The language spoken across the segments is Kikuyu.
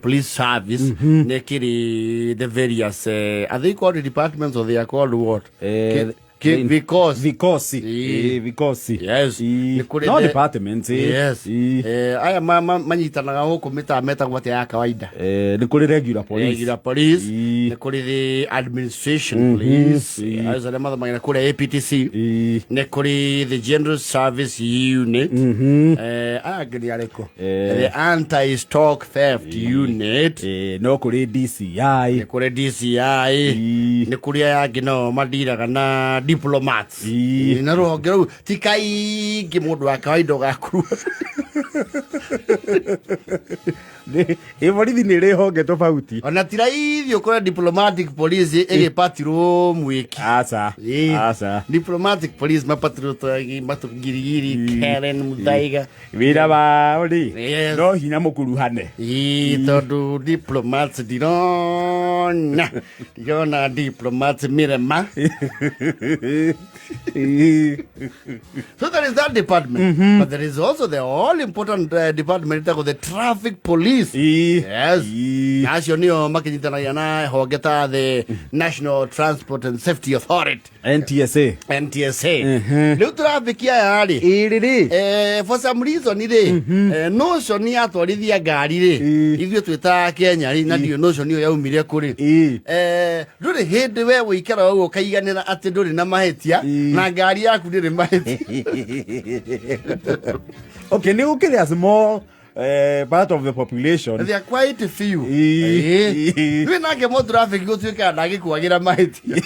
Police Service nĩ kĩrĩ the various are they called departments or they are called what? Vikosi. Vikosi. Ii. Vikosi. Yes. Ii. Nĩ kũrĩ No departments. Yes. Ii. Aya manyitanaga gũkũ mĩtaa metagwo atĩa ya kawaida? Nĩ kũrĩ regular police. Regular police. Ii. Nĩ kũrĩ the administration police. Yes, arĩa mathomagĩra kũrĩa APTC. Ii. Nĩ kũrĩ the General Service Unit. Aya angĩ nĩ arĩkũ? The Anti Stock Theft Unit. No kũrĩ DCI. Nĩ kũrĩ DCI. Ii. Nĩ kũrĩ aya angĩ nao mandiraga na diplomats. Ii. Na rũhonge rũu ti kaingĩ mũndũ wa kawaida ũgakurua. Ĩ borithi nĩ ĩrĩ honge tofauti. Ona ti raithi ũkore diplomatic police ĩgĩpatirwo mwĩki. Aca. Ii. Aca. Diplomatic police mapatirwo matũgirigiri Karen Muthaiga. Wĩra wao rĩ, Yes. no hinya mũkuruhane. Ii, tondũ diplomats ndirona diplomats mĩrema. So there is that department. But there is also the all important department ĩtagwo the traffic police. Yes. Na acio nĩo makĩnyitanagia na honge ta the National Transport and Safety Authority. NTSA. NTSA. Rĩu traffic aya rĩ, Ĩrĩ rĩ. For some reason rĩ, notion ya twarithia ngari rĩ, ithuĩ twĩtaga Kenya rĩ, na ndiũ notion ĩyo yaumire kũ rĩ. Ndũrĩ hĩndĩ we wĩikara ũguo ũkaiganĩra atĩ ndũrĩ na mahĩtia na ngari yaku ndĩrĩ mahĩtia. Okay, nĩ gũkĩrĩ a small part of the population. They are quite few. Rĩu nake mũ traffic gũtuĩkaga ndangĩkuagĩra mahĩtia.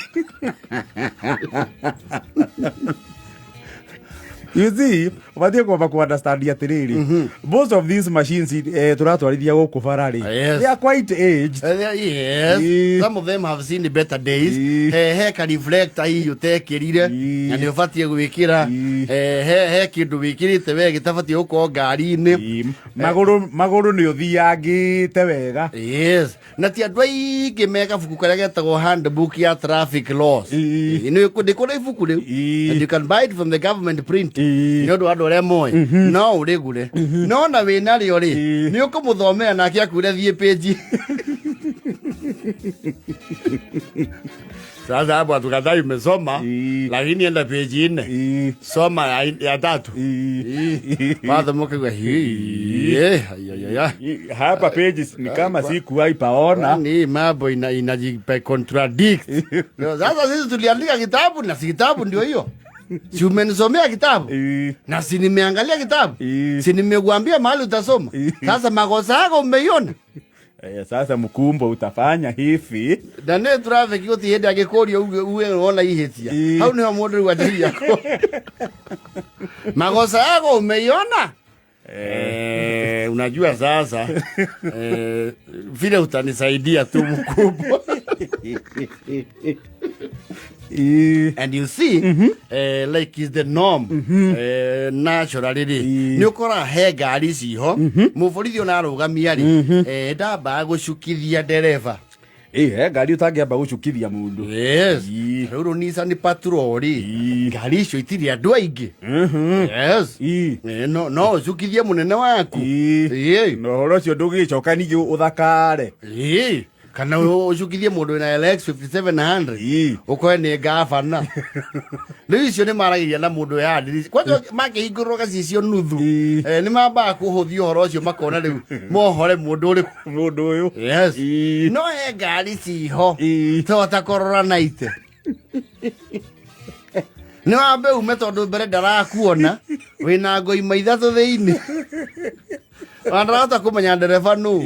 You see, ũbatiĩ kwamba ku understand atĩrĩrĩ, most of these machines tũratwarithia gũkũ bara rĩ, they are quite aged. Yes. Some of them have seen the better days. He ka reflector hihi ũtekĩrire na nĩ ũbatiĩ gwĩkĩra. He kĩndũ wĩkĩrĩte we gĩtabatiĩ gũkorwo ngari-inĩ. Magũrũ magũrũ nĩ ũthiangĩte wega. Yes. Na ti andũ aingĩ me kabuku karĩa getagwo handbook ya traffic laws. Nĩ kũrĩ ibuku rĩu. And you can buy it from the government print. Nĩ ũndũ wa andũ arĩa moĩ. No ũrĩgũre. No na wĩ narĩo rĩ, nĩ ũkũmũthomera nake akwĩre thiĩ page. Sasa hapo hatukatai umesoma, lakini enda page 4. Soma ya 3. Wathoma ũkaigua hii, ayayaya. Hapa pages ni kama sikuwahi paona. Ni mambo inajipe contradict. Sasa sisi tuliandika kitabu na si kitabu ndio hiyo. Si umenisomea kitabu? Na si nimeangalia kitabu? Si nimekuambia mahali utasoma? Sasa makosa yako umeiona? Sasa mkumbo utafanya hivi. Na nĩ traffic gũtirĩ hĩndĩ angĩkũria uge uge wona ihĩtia. Hau nĩho mũndũ rĩu anjagia kũ. Makosa yako umeiona? Unajua sasa, vile utanisaidia tu mkubwa. And you see, like is the norm, naturally rĩ, nĩ ũkoraga he ngari ciho, mũborithi ona arũgamia rĩ, ndambaga gũcukithia ndereba. He ngari ũtangĩamba gũcukithia mũndũ. Yes. Rĩu rũ Nissan Patrol rĩ, ngari icio itirĩ andũ aingĩ. Yes. No ũcukithie mũnene waku. Na ũhoro ũcio ndũgĩcoka ningĩ ũthakare. Kana ũcukithie mũndũ wĩna LX 5700. Ũkore nĩ ngabana. Rĩu icio nĩ maragĩria na mũndũ wĩ ndirica. Kwanza makĩhingũrwo gacicio nuthu. Nĩ mambaga kũhũthia ũhoro ũcio makona rĩu mohore mũndũ ũrĩkũ. Mũndũ ũyũ. Yes. No he ngari ciho. Toyota Corolla 90. Nĩ wambe ume tondũ mbere ndarakuona wĩna ngoima 3 thĩinĩ. Ona ndarahota kũmenya ndereba nũ.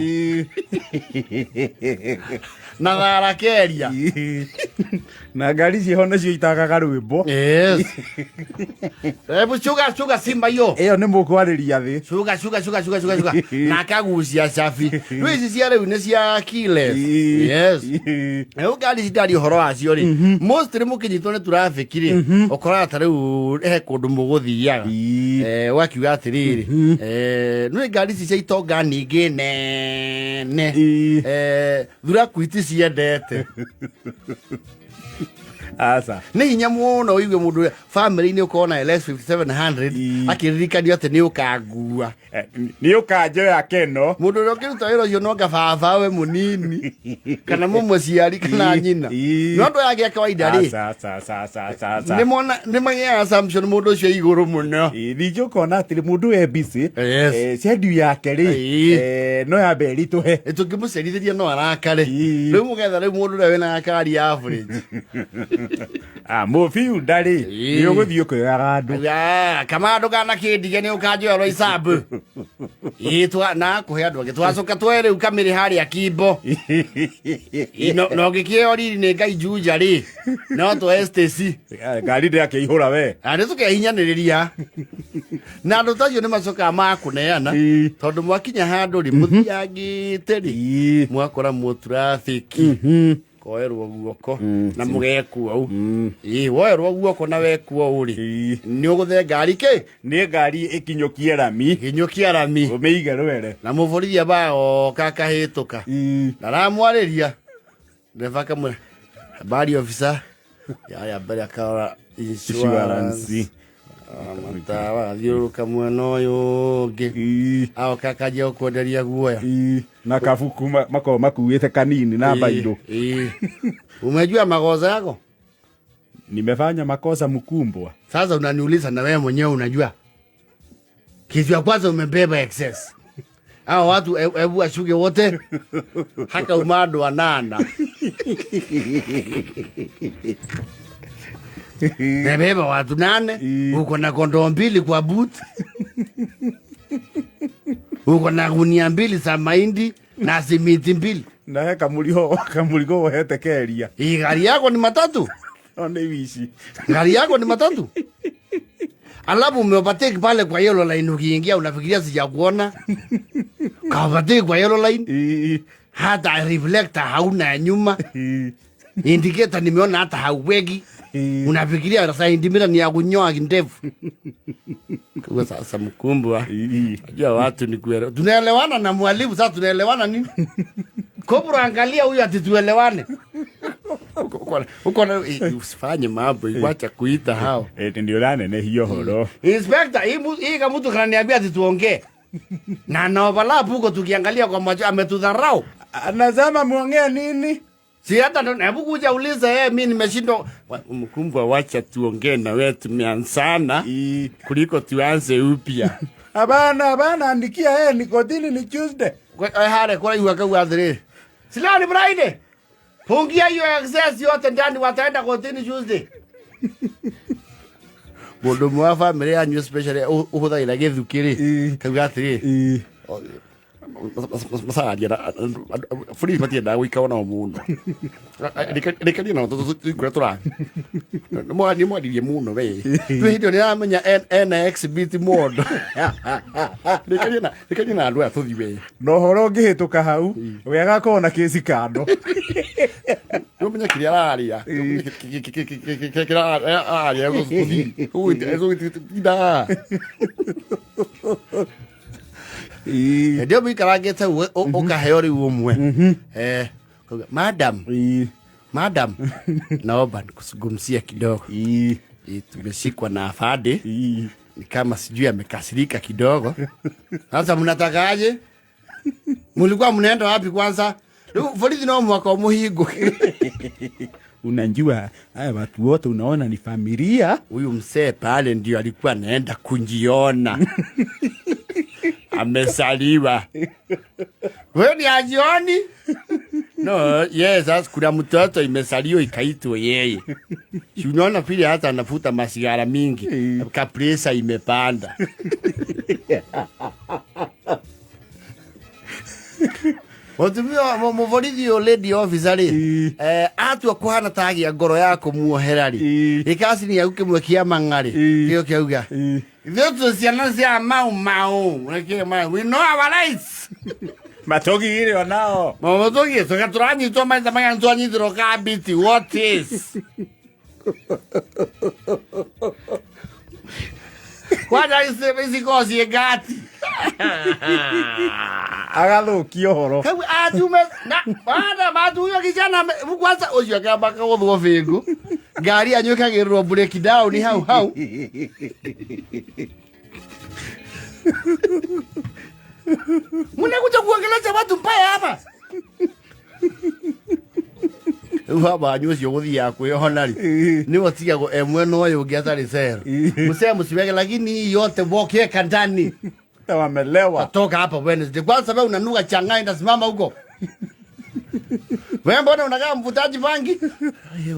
Na thara keria. Na ngari ciho nacio itagaga rwĩmbo. Yes. Hebu shuka shuka simba hiyo. Ĩyo nĩ mũkwarĩria thĩ. Shuka shuka shuka shuka shuka shuka. Na akagucia cabi. Rĩu ici cia rĩu nĩ cia keyless. Yes. Rĩu ngari citari ũhoro wacio rĩ. Mostly mũkĩnyitwo nĩ traffic rĩ. Ũkoraga ta rĩu he kũndũ mũgũthiaga. Ũgakiuga atĩrĩrĩ. Nĩ ngari ici cia itonga nyingĩ nene. Thuraku iticiendete. Aca. Nĩ hinya mũno ũigue mũndũ ũrĩa family-inĩ ũkorwo na LS 5700 akĩririkanio atĩ nĩ ũkangua. Nĩ ũkanjoya keno. Mũndũ ũrĩa ũngĩruta wĩra ũcio no baba we mũnini kana mũmũciari kana nyina. No andũ aya angĩ a kawaida rĩ, Aca, aca, aca, aca, aca, aca. nĩ mona nĩ magĩaga assumption mũndũ ũcio e igũrũ mũno. Ningĩ ũkona atĩrĩ mũndũ e busy, schedule yake rĩ, no yambe ĩritũhe. Tũngĩmũcerithĩria no arakare. Rĩu mũgetha rĩu mũndũ ũrĩa wĩna gakari average. Ah, mũbiu ndarĩ nĩ ũgũthiĩ ũkĩoyaga andũ. Ah, kama ndũkana kĩndige nĩ ũkanjoya rwa icambu. Ĩĩ, na kũhe andũ angĩ twacoka twoe rĩu kamĩrĩ harĩa kimbo. Ĩĩ, no ngĩkĩheo riri nĩ Ngai Juja rĩ, no twoe Stacy. Ngari ndĩrakĩihũra we. Na nĩ tũkehinyanĩrĩria na andũ ta acio nĩ macokaga makũneana tondũ mwakinya handũ rĩ mũthiangĩte rĩ mwakora mũtrafiki koerwo guoko na mũgekwo ũũ. Ĩĩ, woerwo guoko na wekwo ũũ rĩ, nĩ ũgũthe ngari kĩ Nĩ ngari ĩkinyũkie rami. Kinyũkia rami. Ũmĩige rwere. Na mũborithi ambaga oka akahĩtũka na aramwarĩria ndereba akamwĩra, "Habari officer." Ya mbere akarora insurance. Insurance. Matawa agathiũrũrũka mwena ũyũ ũngĩ. Agoka akanjia gũkwenderia guoya. Na kabuku makoragwo makuĩte kanini na bairũ. Umejua makosa yako? Nimefanya makosa mkumbwa. Sasa unaniuliza na wewe mwenyewe unajua. Kitu ya kwanza umebeba excess. Hao watu hebu ashuke wote. Haka umando anana. Umebeba watu 8, uko na kondoo 2 kwa boot. Uko na gunia 2 za mahindi na simiti 2. Na he kamurigo wohete keria. Hii gari yako ni matatu? No nĩ wici. Gari yako ni matatu? Alafu umeovertake pale kwa yellow line ukiingia unafikiria sijakuona. Kaovertake kwa yellow line. Hata reflector hauna ya nyuma. Indicator nimeona hata hauweki. Unafikiria sasa indimira ni ya kunyoa ndevu. Kwa sasa mkumbwa. Najua watu ni kuelewa. Tunaelewana na mwalimu sasa tunaelewana nini? Kobra angalia huyu ati tuelewane. Uko na usifanye mambo, wacha kuita hao. Ndio ũranenehia ũhoro. Inspector, hii kama mtu kananiambia ati tuongee. Na na overlap huko tukiangalia kwa macho ametudharau. Anasema muongee nini? Si hata ndo hebu kuja uliza yeye, mimi nimeshindwa. Mkumbwa, wacha tuongee na wewe tumeanzana kuliko tuanze upya. Hapana, hapana, andikia yeye ni kotini ni Tuesday. Kwa hare kwa hiyo akauga atĩrĩ. Sila ni Friday. Fungia hiyo excess yote ndani wataenda kotini Tuesday. Mũndũ ũmwe wa family yanyu especially ũhũthagĩra gĩthukĩ rĩ, kauga atĩrĩ, macaragia na borithi matiendaga gũikara nao mũno. Rĩkaria nao tũikũrĩa tũrathiĩ. Nĩ mwaririe mũno we. Rĩu hĩndĩ ĩyo nĩaramenya ena exhibit mũndũ. Rĩkaria na andũ aya tũthiĩ we. Na ũhoro ũngĩhĩtũka hau, we agakorwo na kĩci kando. Nĩũmenye kĩrĩa araria. Kĩrĩa araria tũthiĩ. Tũgũtinda. Hĩndĩ ĩyo mũikarangĩte ũkaheo rĩu ũmwe. Kauga, madam, madam, naomba nikuzungumzie kidogo. Tumeshikwa na afande. Ni kama sijui amekasirika kidogo. Sasa mnatakaje? Mlikuwa mnaenda wapi kwanza? Rĩu borithi no mwaka ũmũhingũke. Unajua haya watu wote unaona ni familia. Huyu mzee pale ndio alikuwa anaenda kujiona. Amesaliwa. Wewe ni ajioni? No, yes, sasa kuna mtoto imesaliwa ikaitwa yeye. Si unaona vile hata anavuta masigara mingi. Kapresa imepanda. Mũtumia mũborithi ũyũ lady officer rĩ, atua kũhana ta agĩa ngoro ya kũmuohera rĩ, gĩkacini gĩaku kĩmwe kĩa mang'a rĩ, kĩo kĩauga, ithuĩ twĩ ciana cia Mau Mau, Reke mau, we know our rights. Matũgire onao. Matũgire, tũga tũranyitwo maita maya nĩtwanyitirwo kambiti, what is? Kwanza ici ikoragwo ciĩ ngati. Agathũkia ũhoro. Kau atume na baada matuyo kijana kwanza ũcio akamba kagũthwo bĩngũ ngari yanyu ĩkagĩrĩrwo break down hau hau. Mnakuja kuongelesha watu mbaya hapa. Rĩu baba wanyu ũcio gũthiaga kwĩhona rĩ, nĩwe ũtigagwo e mwena ũyũ ũngĩ atarĩ cero. Msee msiweke, lakini hii yote wokiweka ndani. Wamelewa. Toka hapa Wednesday. Kwanza wewe unanuka changai na simama huko. Wewe mbona unakaa mvutaji bangi?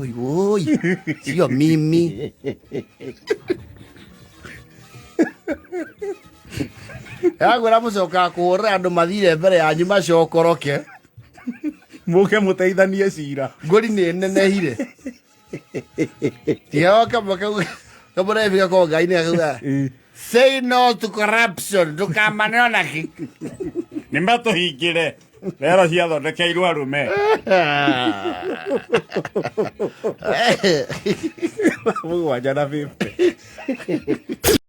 Oi, oi. Sio mimi. Yagwĩra mũcokaga kũhũrĩra andũ mathire mbere yanyu macokoroke. Mũke mũteithanie cira. Ngũri nĩ nenehire. Tiga kamwe kau kamũrebi gakorwo ngai-inĩ gakauga say no to corruption, ndũkamane ona kĩ. Nĩ matũhingĩre. Rero ciathondekeirwo arũme. 7 na 50.